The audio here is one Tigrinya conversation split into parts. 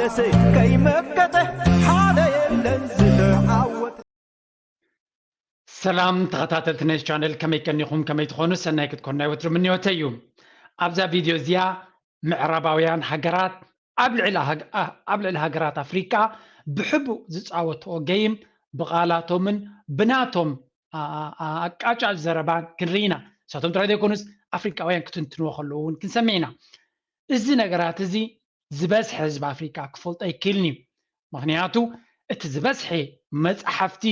ለሰ ከይመከተ ሓደ የለን ዝተዓወተ። ሰላም ተኸታተልቲ ናይ ቻነል፣ ከመይ ቀኒኹም? ከመይ ትኾኑ? ሰናይ ክትኮኑ ናይ ወትሩ ምንዮተይ እዩ። ኣብዛ ቪድዮ እዚኣ ምዕራባውያን ሃገራት ኣብ ልዕሊ ሃገ- ኣ- ኣብ ልዕሊ ሃገራት ኣፍሪቃ ብሕቡእ ዝጻወትኦ ገይም ብቓላቶምን ብናቶም ኣ- ኣ- ኣ- ኣቃጫጭ ዘረባን ክንርኢ ኢና። ንሳቶም ጥራይ ዘይኮኑስ ኣፍሪቃውያን ክትንትንዎ ከለዉ እውን ክንሰምዕ ኢና። እዚ ነገራት እዚ ዝበዝሐ ህዝቢ ኣፍሪቃ ክፈልጦ ኣይክእልን እዩ። ምኽንያቱ እቲ ዝበዝሐ መጻሕፍቲ፣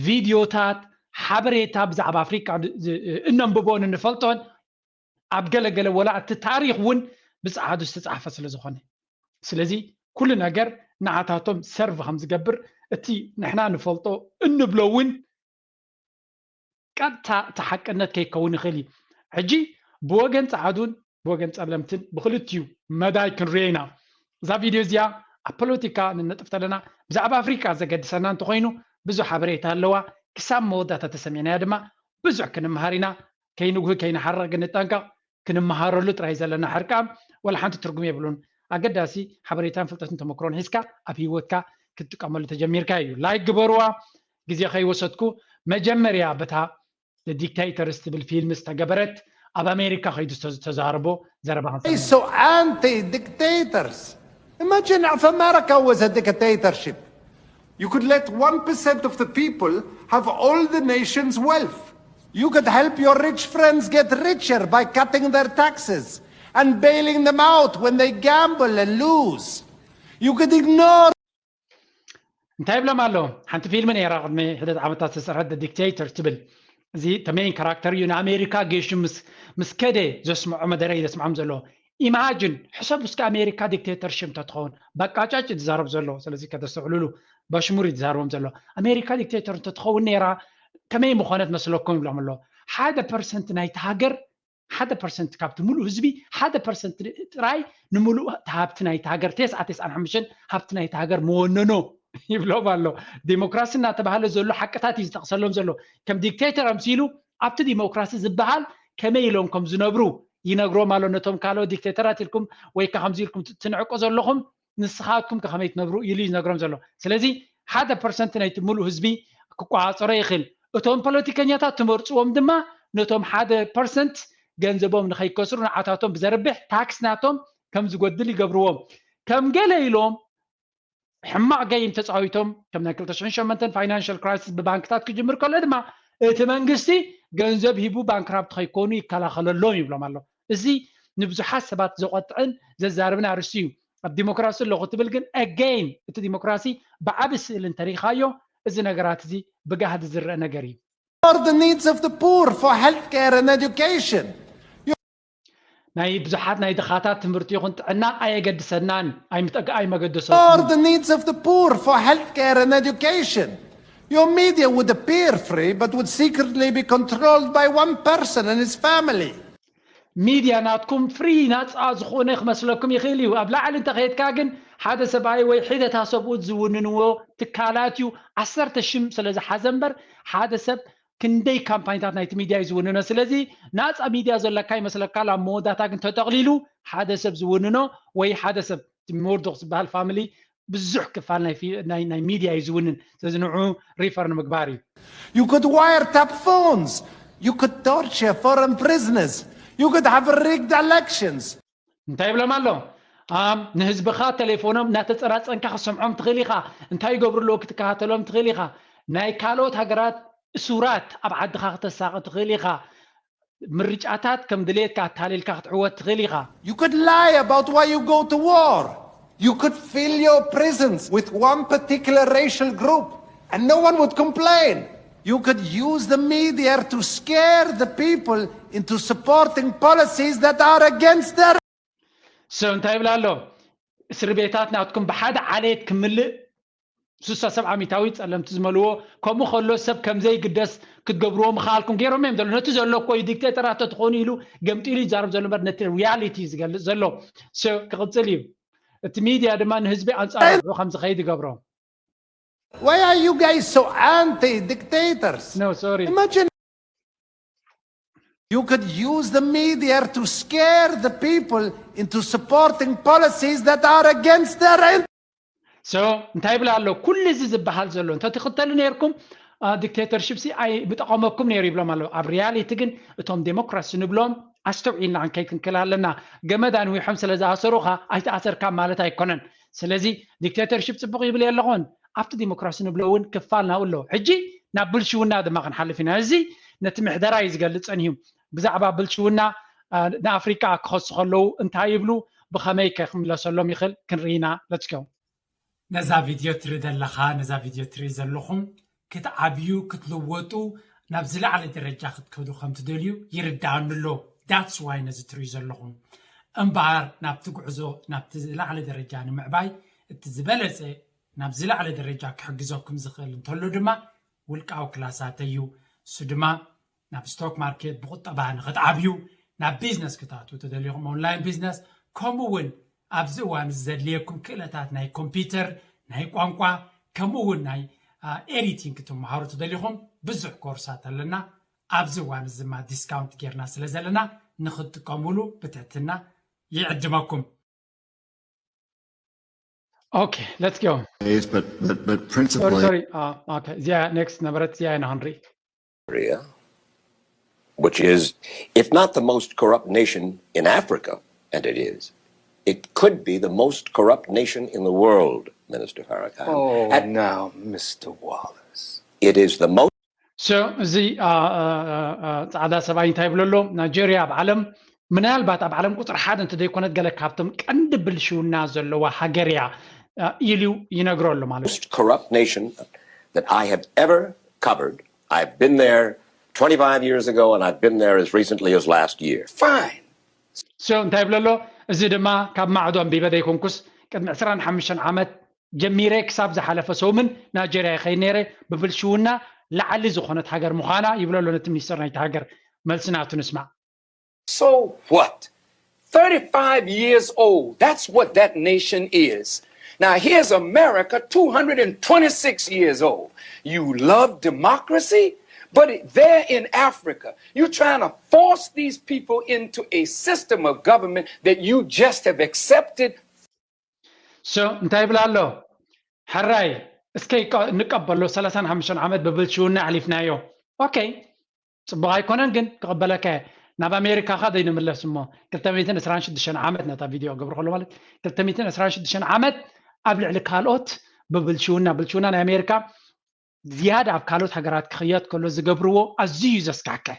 ቪድዮታት፣ ሓበሬታ ብዛዕባ ኣፍሪቃ ድ- ዝ- እነንብቦን እንፈልጦን ኣብ ገለገለ ወላ እቲ ታሪኽ እውን ብጸዓዱ ዝተጻሕፈ ስለ ዝኾነ፣ ስለዚ ኩሉ ነገር ንዓታቶም ሰርቭ ከም ዝገብር እቲ ንሕና ንፈልጦ እንብሎ እውን ቀጥታ እቲ ሓቅነት ከይከውን ይኽእል እዩ። ሕጂ ብወገን ጸዓዱን ብወገን ጸለምትን ብክልቲኡ መዳይ ክንሪኦ ኢና። እዛ ቪድዮ እዚኣ ኣብ ፖለቲካ ንነጥፍ ተለና ብዛዕባ ኣፍሪቃ ዘገድሰና እንተኾይኑ ብዙሕ ሓበሬታ ኣለዋ። ክሳብ መወዳእታ ተሰሚዕናያ ድማ ብዙሕ ክንመሃር ኢና። ከይንጉህ ከይንሓርቕ ግን ንጠንቀቕ። ክንመሃረሉ ጥራይ ዘለና ሕርቃም ዋላ ሓንቲ ትርጉም የብሉን። ኣገዳሲ ሓበሬታን ፍልጠትን ተመክሮን ሒዝካ ኣብ ህይወትካ ክትጥቀመሉ ተጀሚርካ እዩ። ላይክ ግበርዋ፣ ግዜ ከይወሰድኩ። መጀመርያ በታ ዲክታተርስ ትብል ፊልም ዝተገበረት ኣብ ኣሜሪካ ከይዱ ዝተዛረቦ ዘረባ He's so anti dictators. Imagine if America was a dictatorship. You could let one percent of the people have all the nation's wealth. You could help your rich friends get richer by cutting their taxes and bailing them out when they gamble and lose. You could ignore እንታይ ይብሎም ኣሎ? ሓንቲ ፊልም ነይራ ቅድሚ ሕደት ዓመታት ዝተሰርሐት ዲክቴተር ትብል። እዚ ተመይን ካራክተር እዩ። ንኣሜሪካ ጌሹ ምስ ምስ ከደ ዘስምዖ መደረ እዩ ዘስምዖም ዘሎ። ኢማጅን ሕሰብ እስከ ኣሜሪካ ዲክቴተርሽፕ እንተትኸውን፣ በቃጫጭ ዝዛረብ ዘሎ። ስለዚ ከተስተውዕሉሉ፣ በሽሙር እዩ ዝዛረቦም ዘሎ። ኣሜሪካ ዲክቴተር እንተትኸውን ነይራ ከመይ ምኾነት መስለኩም ይብሎም ኣሎ። ሓደ ፐርሰንት ናይቲ ሃገር ሓደ ፐርሰንት ካብቲ ሙሉእ ህዝቢ ሓደ ፐርሰንት ጥራይ ንምሉእ ሃብቲ ናይቲ ሃገር፣ ተስዓ ተስዓን ሓሙሽተን ሃብቲ ናይቲ ሃገር መወነኖ ይብሎም ኣሎ። ዲሞክራሲ እናተባህለ ዘሎ ሓቅታት እዩ ዝጠቕሰሎም ዘሎ። ከም ዲክቴተር ኣምሲሉ ኣብቲ ዲሞክራሲ ዝበሃል ከመይ ኢሎም ከም ዝነብሩ ይነግሮም ኣሎ። ነቶም ካልኦት ዲክቴተራት ኢልኩም ወይ ከዓ ከምዚ ኢልኩም ትንዕቁ ዘለኹም ንስኻትኩም ከ ከመይ ትነብሩ ኢሉ እዩ ዝነግሮም ዘሎ። ስለዚ ሓደ ፐርሰንት ናይቲ ሙሉእ ህዝቢ ክቆፃፀሮ ይኽእል። እቶም ፖለቲከኛታት ትመርፅዎም ድማ ነቶም ሓደ ፐርሰንት ገንዘቦም ንኸይከስሩ ንዓታቶም ብዘርብሕ ታክስ ናቶም ከም ዝጎድል ይገብርዎም። ከም ገለ ኢሎም ሕማቕ ገይም ተፃዊቶም ከም ናይ ክልተ ሽሕን ሸሞንተን ፋይናንሻል ክራይሲስ ብባንክታት ክጅምር ከሎ ድማ እቲ መንግስቲ ገንዘብ ሂቡ ባንክራፕት ከይኮኑ ይከላኸለሎም ይብሎም ኣሎ። እዚ ንብዙሓት ሰባት ዘቆጥዕን ዘዛርብን ኣርእስቲ እዩ። ኣብ ዲሞክራሲ ኣለኹ ትብል ግን ኣገይን እቲ ዲሞክራሲ ብዓቢ ስእሊ እንተሪኢኻዮ እዚ ነገራት እዚ ብጋህዲ ዝረአ ነገር እዩ። Ignore the needs of the poor for healthcare and education. ናይ ብዙሓት ናይ ድኻታት ትምህርቲ ይኹን ጥዕና ኣየገድሰናን ኣይምጠግ ኣይመገደሶ Ignore the needs of the poor for healthcare and education. Your media would appear free but would secretly be controlled by one person and his family. ሚድያ ናትኩም ፍሪ ናፃ ዝኾነ ክመስለኩም ይኽእል እዩ። ኣብ ላዕሊ እንተኸየድካ ግን ሓደ ሰብኣይ ወይ ሒደታ ሰብኡት ዝውንንዎ ትካላት እዩ። ዓሰርተ ሽም ስለ ዝሓዘ እምበር ሓደ ሰብ ክንደይ ካምፓኒታት ናይቲ ሚድያ እዩ ዝውንኖ። ስለዚ ናፃ ሚድያ ዘለካ ይመስለካ፣ ኣብ መወዳእታ ግን ተጠቕሊሉ ሓደ ሰብ ዝውንኖ ወይ ሓደ ሰብ ሞርዶክ ዝበሃል ፋሚሊ ብዙሕ ክፋል ናይ ፊ- ናይ ናይ ሚድያ እዩ ዝውንን። ስለዚ ንዑ ሪፈር ንምግባር እዩ። You could wiretap phones. You could torture foreign prisoners. You could have rigged elections. እንታይ ይብሎም ኣሎ? ኣም ንህዝብኻ ቴሌፎኖም እናተፀራፀንካ ክሰምዖም ትኽእል ኢኻ። እንታይ ይገብሩ ኣለዉ ክትከታተሎም ትኽእል ኢኻ። ናይ ካልኦት ሃገራት እሱራት ኣብ ዓድኻ ክተሳቒ ትኽእል ኢኻ። ምርጫታት ከም ድሌትካ ኣታሊልካ ክትዕወት ትኽእል ኢኻ። You could lie about why you go to war. You could fill your prisons with one particular racial group and no one would complain. You could use the media to scare the people into supporting policies that are against their So እንታይ ይብል ኣሎ? እስሪ ቤታት ናትኩም ብሓደ ዓሌት ክምልእ ስሳ ሰብዓ ሚታዊ ጸለምቲ ዝመልዎ። ከምኡ ከሎ ሰብ ከም ዘይግደስ ክትገብርዎ ምኽኣልኩም ገይሮም እዮም ዘሎ። ነቲ ዘሎ እኮ እዩ ዲክቴተራት ተትኾኑ ኢሉ ገምጢሉ ይዛረብ ዘሎ እምበር ነቲ ሪያሊቲ እዩ ዝገልጽ ዘሎ። So ክቕጽል እዩ። እቲ ሚድያ ድማ ንህዝቢ ኣንጻር ንዕኡ ከም ዝኸይድ ይገብሮ። Why are you guys so anti dictators? No, sorry. Imagine you could use the media to scare the people into supporting policies that are against their interests. So እንታይ ይብል ኣሎ? ኩሉ እዚ ዝበሃል ዘሎ እንተትኽተሉ ነርኩም ዲክቴተርሽፕ ሲ ኣይምጠቐመኩም ነይሩ ይብሎም ኣለዉ። ኣብ ሪያሊቲ ግን እቶም ዴሞክራሲ ንብሎም ኣስተውዒልና ክንከይድ ክንክእል ኣለና። ገመድ ኣንዊሖም ስለ ዝኣሰሩኻ ኣይተኣሰርካ ማለት ኣይኮነን። ስለዚ ዲክቴተርሽፕ ፅቡቕ ይብል የለኹን፣ ኣብቲ ዲሞክራሲ ንብሎ እውን ክፋል ናብኡ ኣሎ። ሕጂ ናብ ብልሽውና ድማ ክንሓልፍ ኢና። እዚ ነቲ ምሕደራ እዩ ዝገልፀን እዩ። ብዛዕባ ብልሽውና ንኣፍሪቃ ክኸሱ ከለዉ እንታይ ይብሉ፣ ብኸመይ ከ ክምለሰሎም ይኽእል ክንርኢ ኢና። ለትስገው ነዛ ቪድዮ ትርኢ ዘለኻ፣ ነዛ ቪድዮ ትርኢ ዘለኹም ክትዓብዩ ክትልወጡ ናብ ዝለዓለ ደረጃ ክትከዱ ከም ትደልዩ ይርዳኣኒ ኣሎ። That's why ነዚ ትርእዩ ዘለኹም። እምበኣር ናብቲ ጉዕዞ ናብቲ ዝለዓለ ደረጃ ንምዕባይ እቲ ዝበለጸ ናብ ዝለዓለ ደረጃ ክሕግዘኩም ዝኽእል እንተሎ ድማ ውልቃዊ ክላሳተይ እዩ። እሱ ድማ ናብ ስቶክ ማርኬት ብቁጠባ ንክትዓብዩ፣ ናብ ቢዝነስ ክትኣትዉ ተደሊኹም ኦንላይን ቢዝነስ፣ ከምኡ እውን ኣብዚ እዋን እዚ ዘድልየኩም ክእለታት ናይ ኮምፒውተር፣ ናይ ቋንቋ፣ ከምኡ እውን ናይ ኤዲቲንግ ክትመሃሩ ተደሊኹም ብዙሕ ኮርሳት ኣለና። ኣብዚ እዋን እዚ ድማ ዲስካውንት ጌርና ስለ ዘለና ንክትጥቀሙሉ ብትሕትና ይዕድመኩም። Okay, let's go. But, but, but Sorry, principally, sorry. Uh, okay, እዚኣ ኔክስት ነበረት፣ እዚኣ ኢና ክንርኢ። Korea, which is, if not the most corrupt nation in Africa, and it is, it could be the most corrupt nation in the world, Minister Farrakhan. Oh, At- now, Mister Wallace. It is the most So እዚ አ፣ አ፣ አ፣ አ፣ ፃዕዳ ሰብኣይ እንታይ ይብሎ ኣሎ? ናይጀርያ ኣብ ዓለም፣ ምናልባት ኣብ ዓለም ቁፅሪ ሓደ እንተዘይኮነት፣ ገለ ካብቶም ቀንዲ ብልሽውና ዘለዋ ሃገር እያ፣ አ፣ ኢሉ ይነግሮ ኣሎ ማለት እዩ። most corrupt nation that I have ever covered. I've been there twenty-five years ago, and I've been there as recently as last year. Fine. So እንታይ ይብሎ ኣሎ? እዚ ድማ ካብ ማዕዶ ኣንቢበ ዘይኮንኩስ፣ ቅድሚ ዕስራን ሓሙሽተን ዓመት ጀሚረ ክሳብ ዝሓለፈ ሰሙን ናይጀርያ ይኸይድ ነይረ። ብብልሽውና ላዕሊ ዝኾነት ሃገር ምዃና ይብሎ ኣሎ ነቲ ሚኒስተር ናይቲ ሃገር። መልሲ ናቱ ንስማዕ። So what? thirty-five years old. That's what that nation is. Now, here's America, two hundred twenty-six years old. You love democracy, but it- there in Africa, you're trying to force these people into a system of government that you just have accepted. So እንታይ ይብል ኣሎ? ሕራይ እስከ ይቀ- ንቀበሎ፣ ሰላሳን ሓሙሽተን ዓመት ብብልሽውና ኣሕሊፍናዮ። ኦኬ፣ ፅቡቕ ኣይኮነን፣ ግን ክቕበለካ እየ። ናብ ኣሜሪካ ኸ ዘይንምለስ እሞ፣ ክልተ ሚእትን ዕስራን ሽዱሽተን ዓመት፣ ነታ ቪድዮ ገብር ከሎ ማለት፣ ክልተ ሚእትን ዕስራን ሽዱሽተን ዓመት ኣብ ልዕሊ ካልኦት ብብልሽውና፣ ብልሽውና ናይ ኣሜሪካ ዝያዳ ኣብ ካልኦት ሃገራት ክኽየድ ከሎ ዝገብርዎ ኣዝዩ እዩ ዘስካሕክሕ።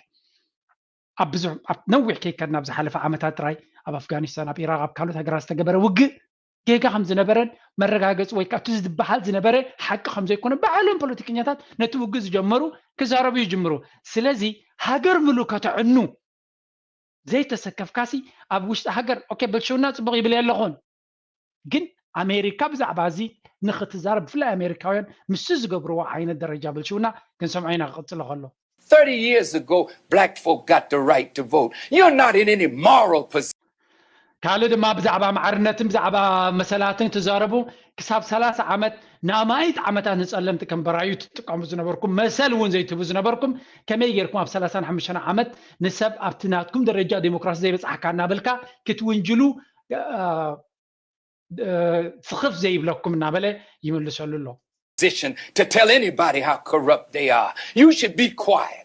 ኣብ ብዙሕ፣ ኣብ ነዊሕ ከይከድና፣ ኣብ ዝሓለፈ ዓመታት ጥራይ ኣብ ኣፍጋኒስታን፣ ኣብ ኢራቕ፣ ኣብ ካልኦት ሃገራት ዝተገበረ ውግእ ጌጋ ከም ዝነበረን መረጋገፂ ወይ ካብቲ ዝበሃል ዝነበረ ሓቂ ከም ዘይኮነ ባዕሎም ፖለቲከኛታት ነቲ ውግእ ዝጀመሩ ክዛረቡ ይጅምሩ። ስለዚ ሃገር ምሉእ ከተዕኑ ዘይተሰከፍካሲ ኣብ ውሽጢ ሃገር፣ ኦኬ፣ ብልሽውና ፅቡቕ ይብል የለኹን፣ ግን ኣሜሪካ ብዛዕባ እዚ ንክትዛረብ፣ ብፍላይ ኣሜሪካውያን ምስ ዝገብርዎ ዓይነት ደረጃ ብልሽውና ክንሰምዖ ኢና ክቕፅሎ ከሎ። thirty years ago, black folk got the right to vote. You're not in any moral position. ካልእ ድማ ብዛዕባ ማዕርነትን ብዛዕባ መሰላትን ትዛረቡ። ክሳብ ሰላሳ ዓመት ንኣማኢት ዓመታት ንፀለምቲ ከም በራዩ ትጥቀሙ ዝነበርኩም፣ መሰል እውን ዘይትህቡ ዝነበርኩም፣ ከመይ ጌርኩም ኣብ ሰላሳን ሓሙሽተን ዓመት ንሰብ ኣብቲ ናትኩም ደረጃ ዴሞክራሲ ዘይበፃሕካ እናበልካ ክትውንጅሉ አ፣ አ፣ ስኽፍ ዘይብለኩም እናበለ ይምልሰሉ ኣሎ። Position to tell anybody how corrupt they are. You should be quiet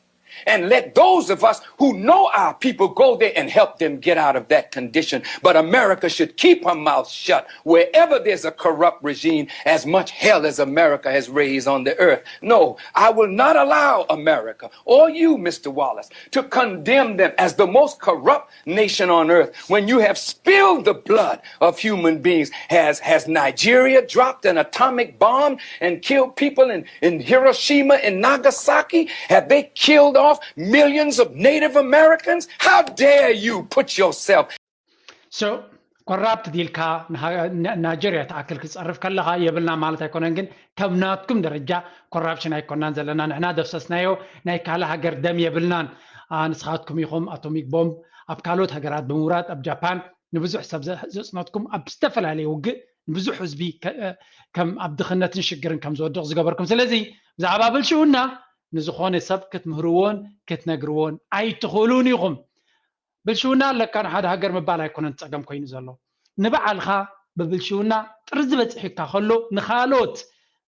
and let those of us who know our people go there and help them get out of that condition. But America should keep her mouth shut wherever there's a corrupt regime, as much hell as America has raised on the earth. No, I will not allow America or you, Mister Wallace, to condemn them as the most corrupt nation on earth when you have spilled the blood of human beings. Has, has Nigeria dropped an atomic bomb and killed people in, in Hiroshima and Nagasaki? Have they killed off millions of Native Americans? How dare you put yourself So ኮራፕት ዲልካ ናይጀርያ ትኣክል ክትፀርፍ ከለኻ የብልና ማለት ኣይኮነን፣ ግን ከም ናትኩም ደረጃ ኮራፕሽን ኣይኮናን ዘለና። ንሕና ደፍሰስናዮ ናይ ካልእ ሃገር ደም የብልናን። ንስኻትኩም ኢኹም ኣቶሚክ ቦምብ ኣብ ካልኦት ሃገራት ብምውራድ ኣብ ጃፓን ንብዙሕ ሰብ ዘፅነትኩም፣ ኣብ ዝተፈላለየ ውግእ ንብዙሕ ህዝቢ ከም ኣብ ድኽነትን ሽግርን ከም ዝወድቕ ዝገበርኩም። ስለዚ ብዛዕባ ብልሽውና ንዝኾነ ሰብ ክትምህርዎን ክትነግርዎን ኣይትኽእሉን ኢኹም። ብልሽውና ኣለካ ንሓደ ሃገር ምባል ኣይኮነን ጸገም ኮይኑ ዘሎ። ንባዕልኻ ብብልሽውና ጥርዚ በፂሑካ ከሎ ንኻልኦት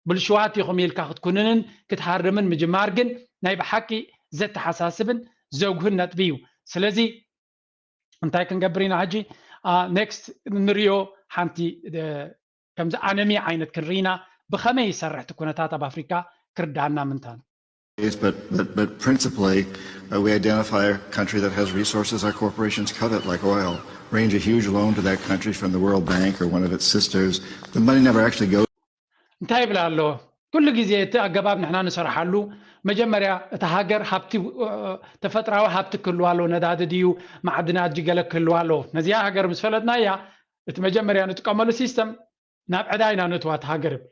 ብልሽዋት ኢኹም ኢልካ ክትኩንንን ክትሃርምን ምጅማር ግን ናይ ብሓቂ ዘተሓሳስብን ዘጉህን ነጥቢ እዩ። ስለዚ እንታይ ክንገብር ኢና ሕጂ? ኔክስት ንሪኦ ሓንቲ ከምዚ ኣነሚ ዓይነት ክንርኢ ኢና። ብኸመይ ይሰርሕ እቲ ኩነታት ኣብ ኣፍሪካ ክርዳኣና ምንታን። But, but, but principally, uh, we identify a country that has resources our corporations covet, like oil, arrange a huge loan to that country from the World Bank or one of its sisters. The money never actually goes. እንታይ ይብል ኣሎ? ኩሉ ግዜ እቲ ኣገባብ ንሕና ንሰርሓሉ መጀመርያ እቲ ሃገር ሃብቲ ተፈጥራዊ ሃብቲ ክህልዋ ኣለዎ። ነዳዲ ድዩ ማዕድናት ድዩ ገለ ክህልዋ ኣለዎ። ነዚኣ ሃገር ምስ ፈለጥናያ እቲ መጀመርያ ንጥቀመሉ ሲስተም ናብ ዕዳ ኢና ነእትዋ እቲ ሃገር ይብል።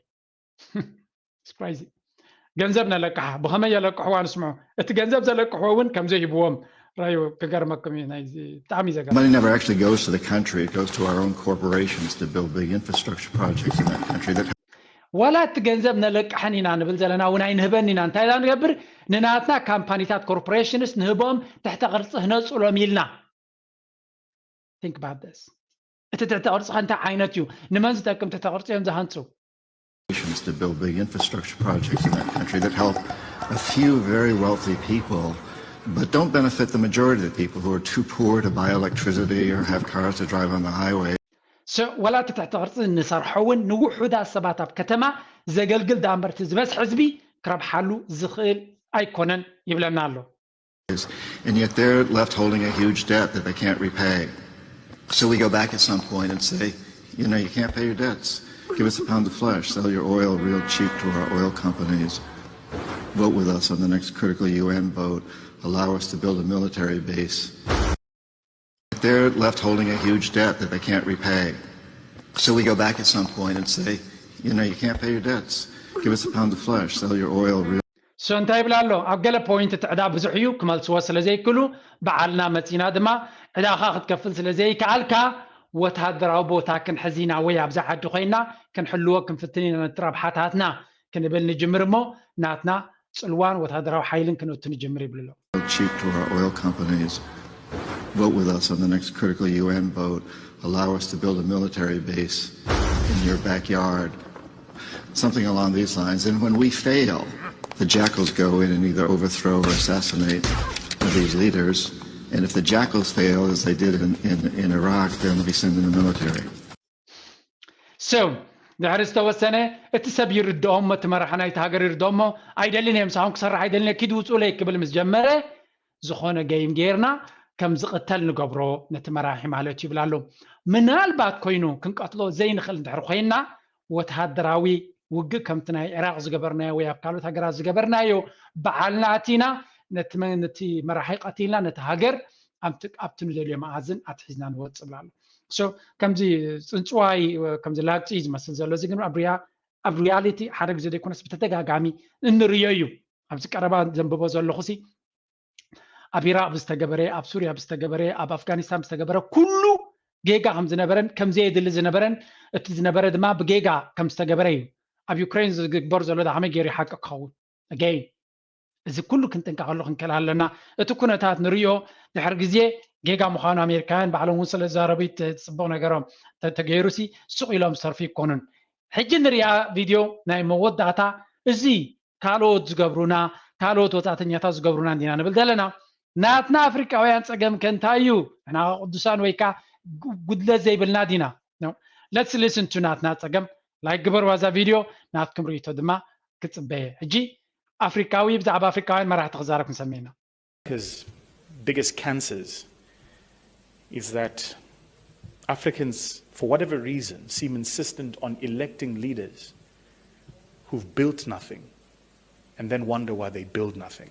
ገንዘብ ነለቅሓ። ብኸመይ የለቅሕዋ ንስምዑ። እቲ ገንዘብ ዘለቅሕዎ እውን ከም ዘይህብዎም ራዩ ክገርመኩም እዩ። ናይዚ ብጣዕሚ እዩ ዘገርም። Money never actually goes to the country. It goes to our own corporations to build big infrastructure projects in that country. That ዋላ እቲ ገንዘብ ነለቅሐን ኢና ንብል ዘለና እውን ኣይንህበን ኢና። እንታይ ኢና ንገብር? ንናትና ካምፓኒታት ኮርፖሬሽንስ ንህቦም ትሕተ ቅርፂ ህነፁሎም ኢልና። Think about this። እቲ ትሕተ ቅርፂ ከ እንታይ ዓይነት እዩ? ንመን ዝጠቅም ትሕተ ቅርፂ እዮም ዝሃንፁ? To build big infrastructure projects in that country that help a few very wealthy people, but don't benefit the majority of the people who are too poor to buy electricity or have cars to drive on the highway. So ወላ እቲ ትሕተ ቅርፂ ንሰርሖ እውን ንውሑዳት ሰባት ኣብ ከተማ ዘገልግል ዳምበርቲ ዝበዝሕ ህዝቢ ክረብሓሉ ዝኽእል ኣይኮነን ይብለና ኣሎ። And yet they're left holding a huge debt that they can't repay. So we go back at some point and say, you know, you can't pay your debts. Give us a pound of flesh, sell your oil real cheap to our oil companies, vote with us on the next critical U N vote, allow us to build a military base. They're left holding a huge debt that they can't repay. So we go back at some point and say, you know, you can't pay your debts. Give us a pound of flesh, sell your oil real. So እንታይ ይብል ኣሎ? ኣብ ገለ ፖይንት እቲ ዕዳ ብዙሕ እዩ ክመልስዎ ስለ ዘይክሉ በዓልና መፂና ድማ ዕዳኻ ክትከፍል ስለ ዘይከኣልካ ወታደራዊ ቦታ ክንሕዝ ኢና ወይ ኣብዛ ዓዲ ኮይና ክንሕልዎ ክንፍትን ኢና ነቲ ረብሓታትና ክንብል ንጅምር እሞ ናትና ፅልዋን ወታደራዊ ሓይልን ክንእቱ ንጅምር ይብል ኣሎ። Cheap to our oil companies. Vote with us on the next critical U N vote. Allow us to build a military base in your backyard. Something along these lines. And when we fail, the jackals go in and either overthrow or assassinate these leaders. And if the jackals fail, as they did in, in, in Iraq, then we send in the military. So ድሕሪ ዝተወሰነ እቲ ሰብ ይርድኦም፣ እቲ መራሒ ናይቲ ሃገር ይርድኦሞ። ኣይደልን እየ ምሳኹም ክሰርሕ ኣይደልን እየ፣ ኪድ ውፅኡለይ ክብል ምስ ጀመረ ዝኾነ ገይም ገይርና ከም ዝቕተል ንገብሮ ነቲ መራሒ ማለት እዩ ይብል ኣሎ። ምናልባት ኮይኑ ክንቀትሎ ዘይንኽእል እንድሕር ኮይና ወተሃደራዊ ውግእ ከምቲ ናይ ዒራቕ ዝገበርናዮ ወይ ኣብ ካልኦት ሃገራት ዝገበርናዮ በዓልና ኣቲና ነቲ መ- ነቲ መራሒ ቀቲልና ነቲ ሃገር ኣብቲ ኣብቲ ንደልዮ መኣዝን ኣትሒዝና ንወፅእ ይብል ኣሎ። So ከምዚ ፅንፅዋይ ከምዚ ላግፂ እዩ ዝመስል ዘሎ። እዚ ግን ኣብ ሪያ- ኣብ ሪያሊቲ ሓደ ግዜ ዘይኮነስ ብተደጋጋሚ እንርእዮ እዩ። ኣብዚ ቀረባ ዘንብቦ ዘለኹ ሲ ኣብ ኢራቅ ብዝተገበረ፣ ኣብ ሱርያ ብዝተገበረ፣ ኣብ ኣፍጋኒስታን ብዝተገበረ ኩሉ ጌጋ ከም ዝነበረን ከም ዘየድሊ ዝነበረን እቲ ዝነበረ ድማ ብጌጋ ከም ዝተገበረ እዩ። ኣብ ዩክሬን ዝግበር ዘሎ ዳ ከመይ ገይሩ ሓቂ ክኸውን? ኣገይን እዚ ኩሉ ክንጥንቀቐሉ ክንክእል ኣለና። እቲ ኩነታት ንርእዮ ድሕሪ ግዜ ጌጋ ምዃኑ ኣሜሪካውያን ባዕሎም እውን ስለ ዝዛረቡ እዩ እቲ ፅቡቕ ነገሮም። ተተገይሩሲ ስቕ ኢሎም ዝተርፉ ይኮኑን። ሕጂ ንሪኣ ቪድዮ ናይ መወዳእታ እዚ ካልኦት ዝገብሩና ካልኦት ወፃእተኛታት ዝገብሩና እንዲና ንብል ዘለና። ናትና ኣፍሪቃውያን ፀገም ከ እንታይ እዩ? ንሕና ቅዱሳን ወይ ከዓ ጉድለት ዘይብልና ዲና? Let's listen to ናትና ፀገም። ላይክ ግበርዋ እዛ ቪድዮ፣ ናትኩም ርእይቶ ድማ ክፅበየ። ሕጂ ኣፍሪቃዊ ብዛዕባ ኣፍሪቃውያን መራሕቲ ክዛረብ ክንሰምዕ ኢና። Africa's biggest cancers is that Africans, for whatever reason, seem insistent on electing leaders who've built nothing and then wonder why they build nothing.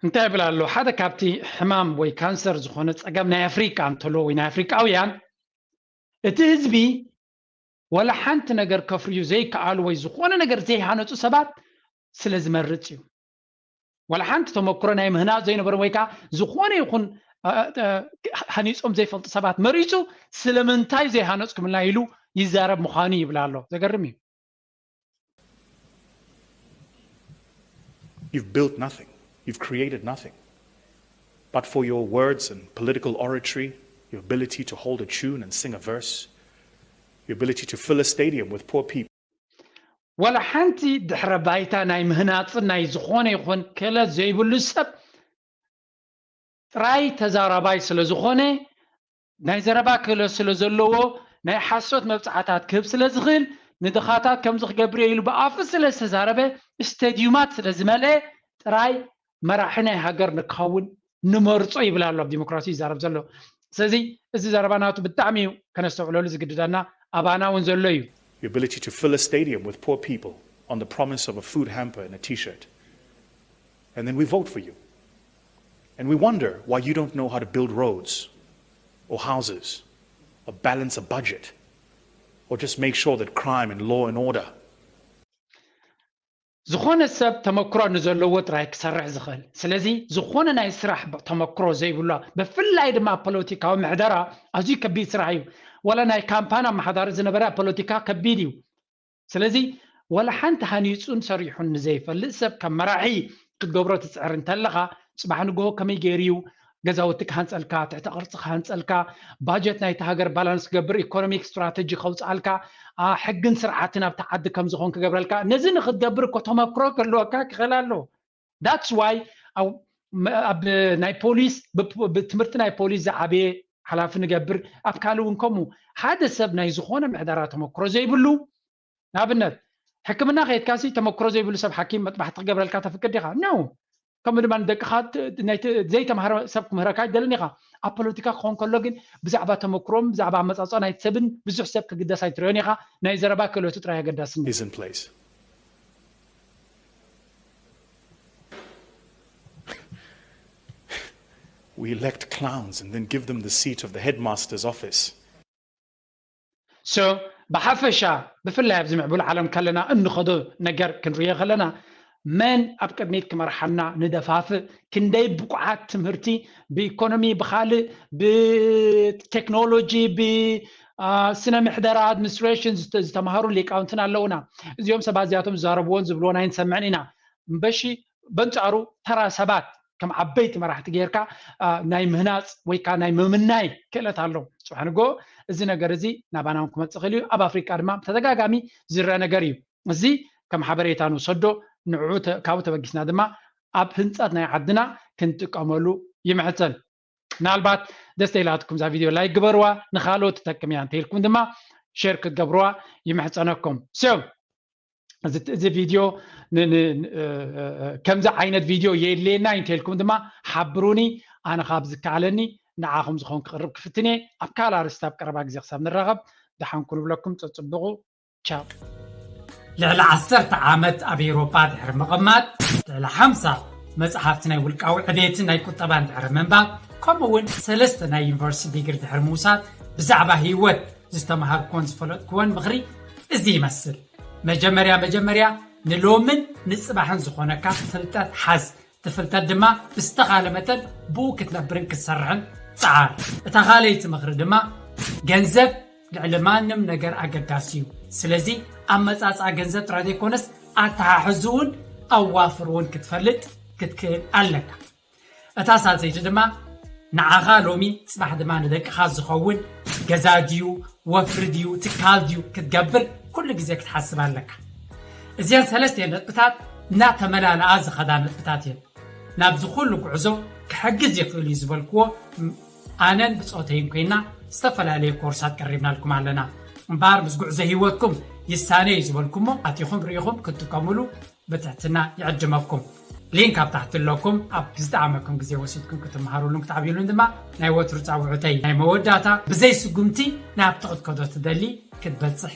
እንታይ ይብል ኣሎ? ሓደ ካብቲ ሕማም ወይ ካንሰር ዝኾነ ፀገም ናይ ኣፍሪቃ እንተሎ ወይ ናይ ኣፍሪቃውያን እቲ ህዝቢ ወላ ሓንቲ ነገር ከፍርዩ ዘይከኣሉ ወይ ዝኾነ ነገር ዘይሃነፁ ሰባት ስለ ዝመርፅ እዩ። ወላ ሓንቲ ተመክሮ ናይ ምህናፅ ዘይነበሮም ወይ ከዓ ዝኾነ ይኹን ሃኒፆም ዘይፈልጡ ሰባት መሪፁ ስለምንታይ ዘይሃነፅኩምልና ኢሉ ይዛረብ ምዃኑ ይብል ኣሎ። ዘገርም እዩ። You've built nothing. You've created nothing. But for your words and political oratory, your ability to hold a tune and sing a verse, The ability to fill a stadium with poor people. ወላ ሓንቲ ድሕረ ባይታ ናይ ምህናፅን ናይ ዝኾነ ይኹን ክእለት ዘይብሉ ሰብ ጥራይ ተዛራባይ ስለ ዝኾነ ናይ ዘረባ ክእለት ስለ ዘለዎ ናይ ሓሶት መብፅዓታት ክህብ ስለ ዝኽእል ንድኻታት ከምዚ ክገብር እየ ኢሉ ብኣፉ ስለ ዝተዛረበ ስቴድዩማት ስለ ዝመልአ ጥራይ መራሒ ናይ ሃገር ንክኸውን ንመርጾ ይብል ኣሎ ኣብ ዲሞክራሲ ይዛረብ ዘሎ ስለዚ እዚ ዘረባ ናቱ ብጣዕሚ እዩ ከነስተውዕለሉ ዝግድደና ኣባና እውን ዘሎ እዩ The ability to fill a stadium with poor people on the promise of a food hamper and a t shirt. And then we vote for you. And we wonder why you don't know how to build roads or houses or balance a budget or just make sure that crime and law and order ዝኾነ ሰብ ተመክሮ ንዘለዎ ጥራይ ክሰርሕ ዝኽእል ስለዚ ዝኾነ ናይ ስራሕ ተመክሮ ዘይብሉ ብፍላይ ድማ ፖለቲካዊ ምሕደራ ኣዝዩ ከቢድ ስራሕ እዩ ዋላ ናይ ካምፓን ኣመሓዳሪ ዝነበረ ፖለቲካ ከቢድ እዩ ስለዚ ዋላ ሓንቲ ሃኒፁን ሰሪሑን ንዘይፈልጥ ሰብ ከም መራሒ ክትገብሮ ትፅዕር እንተለኻ ፅባሕ ንግሆ ከመይ ገይሩ እዩ ገዛውቲ ክሃንፀልካ ትሕተ ቅርፂ ክሃንፀልካ ባጀት ናይቲ ሃገር ባላንስ ክገብር ኢኮኖሚክ ስትራተጂ ከውፅኣልካ ሕግን ስርዓትን ኣብቲ ዓዲ ከም ዝኾን ክገብረልካ ነዚ ንክትገብር እኮ ተመክሮ ክህልወካ ክኽእል ኣለዎ that's why ኣብ ናይ ፖሊስ ብትምህርቲ ናይ ፖሊስ ዝዓበየ ሓላፊ ንገብር ኣብ ካልእ እውን ከምኡ ሓደ ሰብ ናይ ዝኾነ ምሕደራ ተመክሮ ዘይብሉ ንኣብነት ሕክምና ከየድካሲ ተመክሮ ዘይብሉ ሰብ ሓኪም መጥባሕቲ ክገብረልካ ተፍቅድ ዲኻ ነው ከምኡ ድማ ንደቅኻ ዘይተምሃረ ሰብ ክምህረካ ኣይደልን ኢኻ ኣብ ፖለቲካ ክኾን ከሎ ግን ብዛዕባ ተመክሮም ብዛዕባ ኣመፃፅኦ ናይ ሰብን ብዙሕ ሰብ ክግደስ ኣይትሪዮን ኢኻ ናይ ዘረባ ክእለቱ ጥራይ ኣገዳስን is in place. We elect clowns and then give them the seat of the headmaster's office. So ብሓፈሻ ብፍላይ ኣብዚ ምዕቡል ዓለም ከለና እንኸዶ ነገር ክንሪኦ ከለና መን ኣብ ቅድሚት ክመርሓና ንደፋፍእ ክንደይ ብቁዓት ትምህርቲ ብኢኮኖሚ ብካልእ ብቴክኖሎጂ ብስነ ምሕደራ ኣድሚኒስትሬሽን ዝተምሃሩ ሊቃውንትን ኣለውና እዚኦም ሰባት እዚኣቶም ዝዛረብዎን ዝብልዎን ኣይንሰምዕን ኢና እምበሺ በንጻሩ ተራ ሰባት ከም ዓበይቲ መራሕቲ ጌርካ ናይ ምህናፅ ወይ ከዓ ናይ ምምናይ ክእለት ኣሎ ፅባሕ ንጎ እዚ ነገር እዚ ናባና እውን ክመፅእ ክእል እዩ ኣብ ኣፍሪቃ ድማ ብተደጋጋሚ ዝረአ ነገር እዩ እዚ ከም ሓበሬታ ንውሰዶ ንዕኡ ካብኡ ተበጊስና ድማ ኣብ ህንፀት ናይ ዓድና ክንጥቀመሉ ይምሕፀን ምናልባት ደስ ኢላትኩም እዛ ቪድዮ ላይክ ግበርዋ ንካልኦት ትጠቅም እያ እንተኢልኩም ድማ ሸር ክትገብርዋ ይምሕፀነኩም so እዚ ቪድዮ ከምዚ ዓይነት ቪድዮ የድልየና እንተልኩም ድማ ሓብሩኒ ኣነ ካብ ዝከኣለኒ ንዓኹም ዝኾን ክቕርብ ክፍትን እየ ኣብ ካልእ ኣርስቲ ኣብ ቀረባ ግዜ ክሳብ ንራኸብ ደሓን ኩኑ ብለኩም ፀፅብቑ ቻው ልዕሊ ዓሰርተ ዓመት ኣብ ኤውሮጳ ድሕሪ ምቕማጥ ልዕሊ ሓምሳ መጽሓፍቲ ናይ ውልቃዊ ዕቤትን ናይ ቁጠባን ድሕሪ ምንባብ ከምኡ እውን ሰለስተ ናይ ዩኒቨርሲቲ ዲግሪ ድሕሪ ምውሳድ ብዛዕባ ህይወት ዝተምሃርኩዎን ዝፈለጥኩዎን ምኽሪ እዚ ይመስል። መጀመርያ መጀመርያ ንሎምን ንጽባሕን ዝኾነካ ፍልጠት ሓዝ። እቲ ፍልጠት ድማ ብዝተኻለ መጠን ብኡ ክትነብርን ክትሰርሕን ጸዓር። እታ ካልኣይቲ ምኽሪ ድማ ገንዘብ ልዕሊ ማንም ነገር ኣገዳሲ እዩ። ስለዚ ኣመጻጽኣ ገንዘብ ጥራይ ዘይኮነስ ኣተሓሕዝውን ኣዋፍርውን ክትፈልጥ ክትክእል ኣለካ። እታ ሳልሰይቲ ድማ ንዓኻ ሎሚ ጽባሕ ድማ ንደቅኻ ዝኸውን ገዛ ድዩ ወፍሪ ድዩ ትካል ድዩ ክትገብር ኩሉ ግዜ ክትሓስብ ኣለካ። እዚአን ሰለስቲአን ነጥብታት እናተመላለኣ ዝኸዳ ነጥብታት እየን። ናብዚ ኩሉ ጉዕዞ ክሕግዝ ይኽእል እዩ ዝበልክዎ ኣነን ብጾተይን ኮይና ዝተፈላለየ ኮርሳት ቀሪብናልኩም ኣለና። እምበኣር ምስ ጉዕዞ ህይወትኩም ይሳነ እዩ ዝበልኩሞ ኣቲኹም ርኢኹም ክትጥቀምሉ ብትሕትና ይዕድመኩም። ሊንክ ኣብ ታሕቲ ኣለኩም። ኣብ ዝጠዓመኩም ግዜ ወሲድኩም ክትመሃሩሉን ክትዓብዩሉን ድማ ናይ ወትሩ ጻውዕተይ ናይ መወዳእታ ብዘይ ስጉምቲ ናብቲ ክትከዶ ትደሊ ክትበጽሕ